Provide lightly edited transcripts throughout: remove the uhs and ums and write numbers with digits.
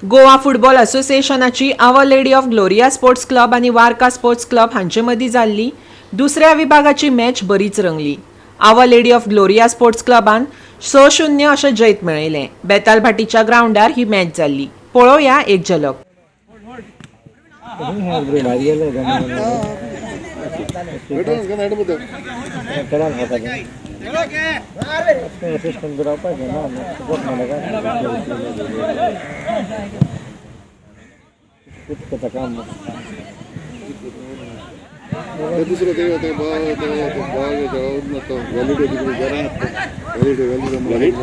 Goa football असोसिएशनाची Our Lady of Gloria Sports Club आनी वार्का sports club हांचे मदीं जाल्ली दुसऱ्या विभागाची मॅच बरीच रंगली. Our Lady of Gloria Sports क्लबान 6-0 अशें जैत मेळयलें. बेतालभाटीच्या ग्रावंडार ही मॅच जाल्ली. पळोवया एक झलक. दुसरं ते ते व्हॅलिड व्हॅलिड व्हॅलिड.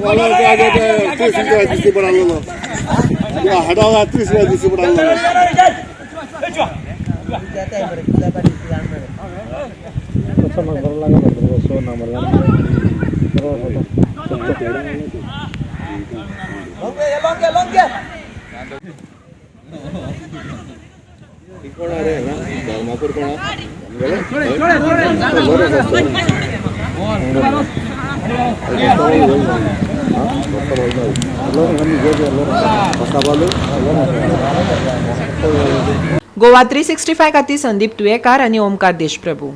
जगर जगर 30 रुपया दिसती पडालो, हटावा, 30 रुपया दिसती पडालो. कोण रे धर्मापूर? कोण? गोवा 365 खातीर संदीप तुयेकार आनी ओमकार देशप्रभू.